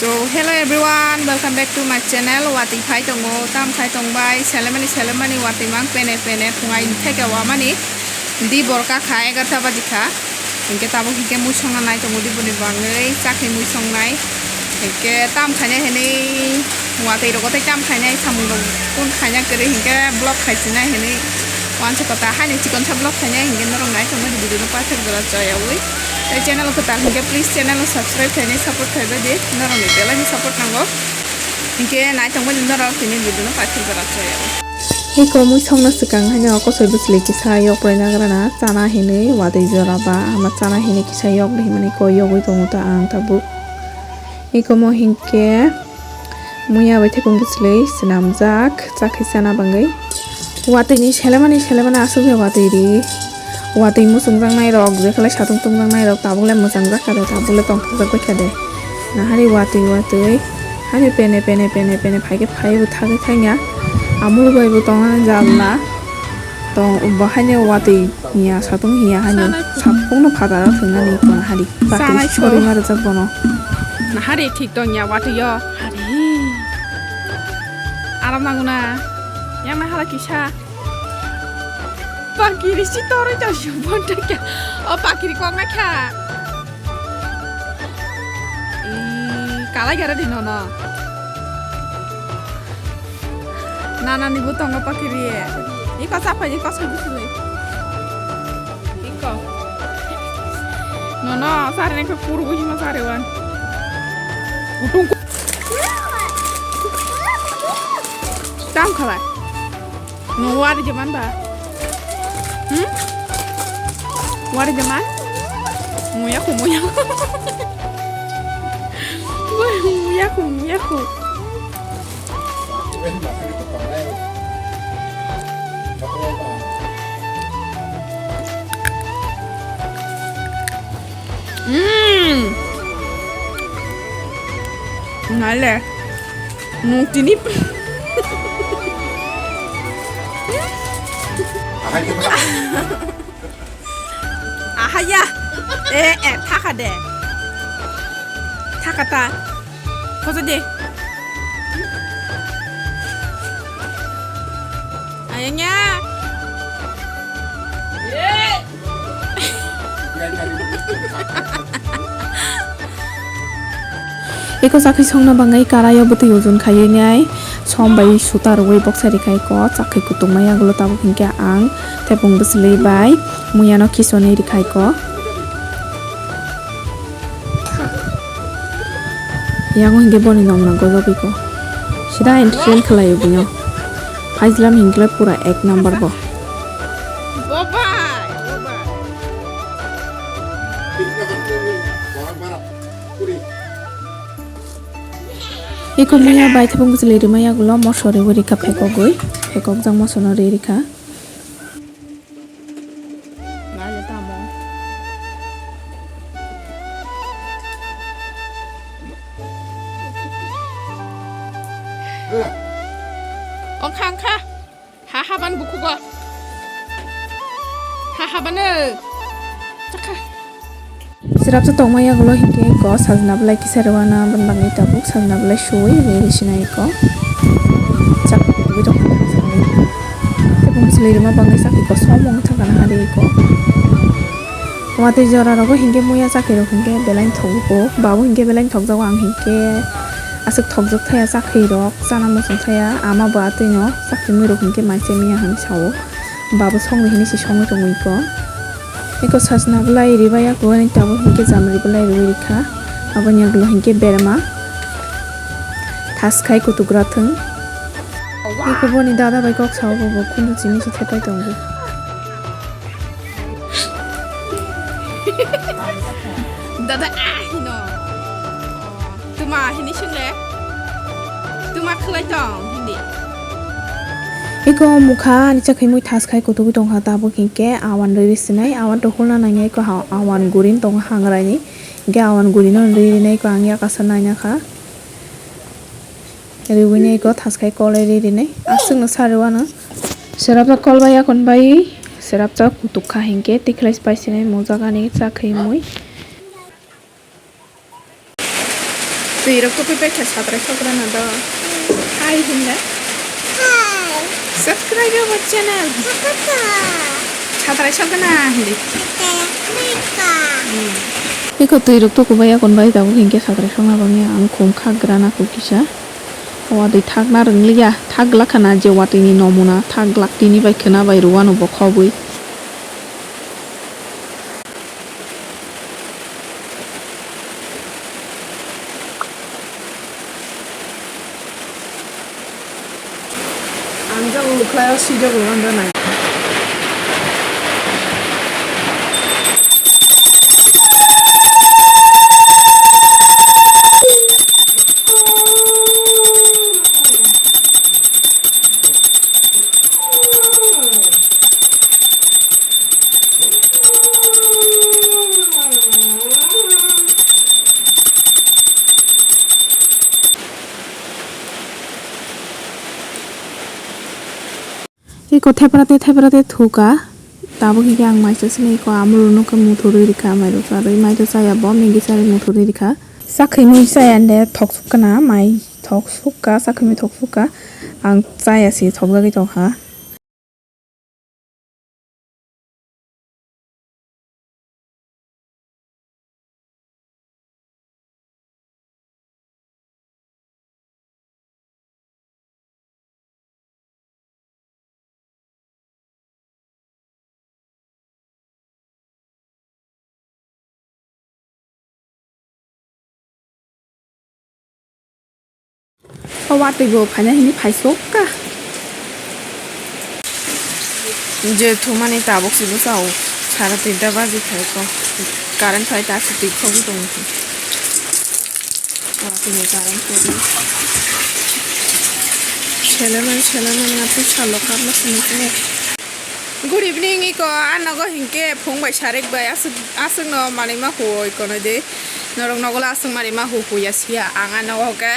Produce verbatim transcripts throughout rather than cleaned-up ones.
So, hello everyone, welcome back to my channel. Watwi phai tongo, tam khai tong bai, selemani, selemani watwi mang pene, pene, phungai theke wamani di borka kha egarta baji kha. Hinkhe tabuk hinkhe mui songna nai tongo di boni bangwi, chakhi mui songnai. Hinkhe tam khaina hinwi watwi rogo tei tam khainai samung rok kun khaina kwrwi hinkhe vlog khai sinai hinwi wansa kota haino chikon sa vlog khainai hinkhe norok nai tongmani video no paithak jora choyawi. Tei channel kwtal hinkhe please channel no subscribe khainai support khaibai di norok ni belai ni support nango. Hinkhe nai tongmani norok tini video no paithak jora choyawi. Eko mui songna swkang haino kosoi bwswlwi kisa yok prai nagrana chana hinwi watwi jora ba ama chana hinwi kisa yok hinmani koi yogwi tongo ta ang tabuk. Eko mo hinkhe muya bai thekong bwswlwi swnamjak chakhi chana bangwi. Watwi ni selemani selemani aswk khe watwi ri. Watwi muchungjaknai rok, jekhlai satung tungjaknai rok, tabuk le mwchangjak kha de, tabuk le tongthokjak bai kha de. Nahari watwi watwi, hani pene, pene, pene, pene, phaikhe phaibo thagwi thangya. Amul bai bo tongna jalna. Tong, bo haino watwi hiya, satung hiya haino. Sanai. Sapungno phataro thwngnani kono hari. Bakri sanai sorima rwjak bono. Nahari thik tongya watwi yo. Hari. Aram nanguna. Yang nahara kisa. Pakiri si toroi tong si bonta kya. O pakiri kok na kha. Ih, kalai gara di nono. Nana ni butong o pakiri. Iko sapai ni kosoi bwswlwi. Iko. Nono sari ni kok puru buji ma sari wan. Utung ku. Tam khalai. Nwng wari jaman ba? Hmm? Wari jaman? Muya ku, muya ku. Muya ku, muya ku. Hmm. Nale. Nung tini. Ahai ke ba? Ahai ya. Eh, eh, thaka de. Thaka ta. Kosa de. Ayangnya. Eko chakhi songna bangwi karaio bwtwi ojon khaiwi nai som bai suta rwui boksa rikha eko chakhi kutung maya gulo tabuk hinkhe ang tepung bwswlwi bai muyano khisonwi rikha eko. Yago hinkhe boni nokna gojok iko. Sida entertain khlaio bino. Phaichlam hinkhe pura ek number bo. Iko muya bai thapung bwswlwi rwmaya gulo mosori uri kha phekogwi. Phekokjak mosono ri rikha. Naile tamo. Ongkha, ongkha. Ha haban bukhugo. Ha habano. Chakha. Sirapsa tongmaya gulo hinkhe ko sajna belai kisa rwna ban bangwi tabuk sajna belai suwi ri ri sinai ko. Chak twi rok tebong bwswlwi rwma bangwi chakhi kosom wng thangkana hari ko. Watwi jora rogo hinkhe muya chakhi rok hinkhe belai thokgo, babo hinkhe belai thokjago ang hinkhe aswk thokjak thaya chakhi rok chana muchung thaya ama bo atwino chakhi mui rok hinkhe mai chemiya hinwi sao. Babo songwi hinwi se songwi tongwi ko. Eko sajna belai ribai ya kuani tabuk hinkhe jamri belai ribai rikha. Aboni yagulo hinkhe berma thas khai kutugra thwng. Eko boni dada bai kok sao bo bo khunju chini se thepai tongo. Dada ah hino. Tuma hini single. Tuma khlai tong hindi. Iko mukha ani chakhi mui thas khai kutugi tongkha tabuk hinkhe awan riri sinai awan to hulna nangya iko ha-, awan gurin tong hangrai ni hinkhe awan gurin no riri nai iko ang yakasa naina kha. Riwini iko thas khai kolai riri nai aswk no sari wano. Serapta kolbai yakon bai serapta kutuk kha hinkhe tikhlai pai sinai mujak ani chakhi mui. Twi rok tukui paikha satrai sokrana do. Hai hinda. Subscribe your channel. Satrai sokrana hindi. Eko twi rok tukubai akon bai tabuk hinkhe satrai sokna bagwi ang khum khak grana kisa. Watwi thakna rwngliya, thak glak khana je watwini nomuna, thak glak tini bai khwna bai rwano bo khobwi. Ang jabo ukhlaio, sijabo ando nai. Eko theprate theprate thuka. Tabuk hinkhe ang maisa sini eko amrwino khe muthurwi rikha, mairok charwi, mairok chaya bo Maggi charwi muthurwi rikha. Chakhwi mui chaya ande thok sukha na, mai thok sukha, chakhwi mui thok sukha. Ang chaya si thokjagwi tongkha. O watwi bo phaina hini phaisokha. Je thumani tabuk se bwsao sara tinta baji khaiko. Current phai ta se twi khogwi tongo. Watwi ni current khogwi. Selemen selemen na tu salo karma sini sini. Good evening, iko ah nogo hinkhe phung bai sarik bai aswk, aswkno manwi ma huo iko nai de. Norok nogo le aswk manwi ma hu huya sia ang ah nogo khe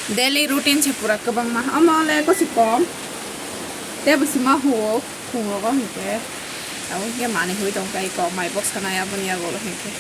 daily routine se pura kwbangma. Omo le kosi kom. Tebo se ma huo phung rogo hinkhe. Abo hinkhe manwi hui tong kha iko mai bok sanai aboni yago hinkhe.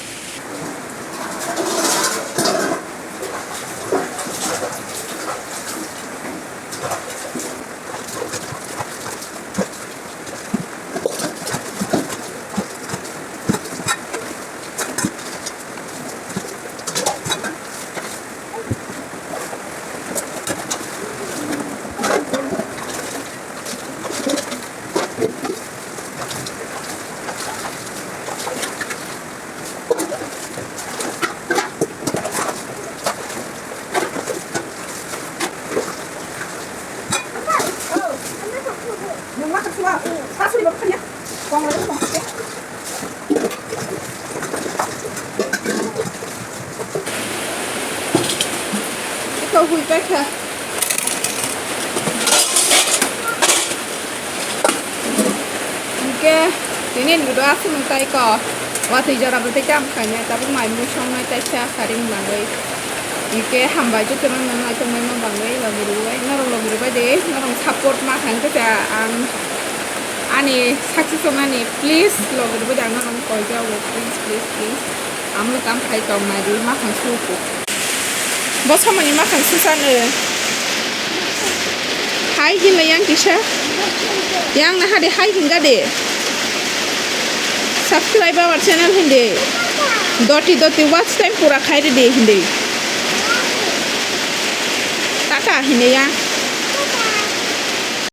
Ito hui paikha. Hinkhe tini ni video aswk nung tai ko. Watwi jora bo tei kam khainai tabuk mai mui songnai taisa saring nangwi. Hinkhe hambai jotono nang naitoknai ma bangwi logi rwui norok logi rwbai de norok support ma khankhe ang ani success wngnani please logi rwbai de ang norok koi jago please please please. Amo kam khai tong nai di ma khan suku. Bo samani makhang susano. Hai hinla yang kisa. Yang na hade hai hinga de. Subscribe our channel hindi. Doti doti watch time pura khai de hindi. Tata hindi ya.